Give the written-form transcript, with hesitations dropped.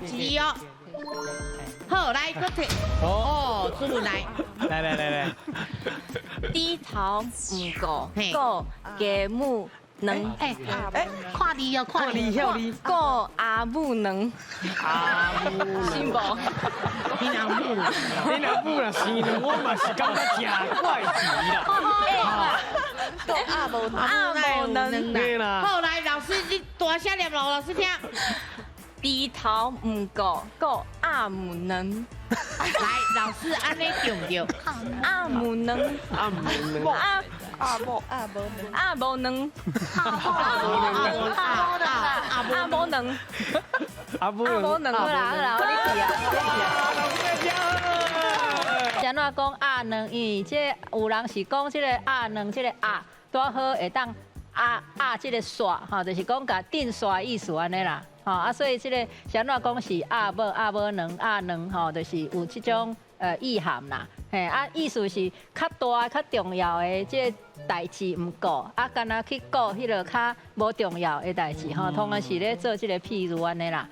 字哦。好，來，閣提。哦，主任來。來來來來。豬頭毋顧，顧家母卵。欸欸，看字哦，看字，顧阿母卵。阿母是無？你阿母啦，你阿母啦，生卵，我嘛是感覺誠怪奇啦。顧阿母阿母卵啦。好，來，老師你大聲念予老師聽。豬頭毋顧，顧鴨母卵。來，老師按呢對毋對？鴨母卵。鴨母卵。阿阿母阿母阿母卵。阿阿母卵。阿母阿母卵。好啦好啦，我你記啊。是按怎講鴨卵？因為這有人是講這個鴨卵，這個鴨拄好會當鴨鴨這個煞吼，就是講共鎮煞的意思按呢啦。吼啊，所以這個是按怎講是鴨母鴨母卵鴨卵吼，就是有這種意涵啦。嘿啊，意思是較大較重要的這個代誌毋顧，啊，干焦去顧彼個較無重要的代誌吼，通常是咧做這個譬喻按呢啦。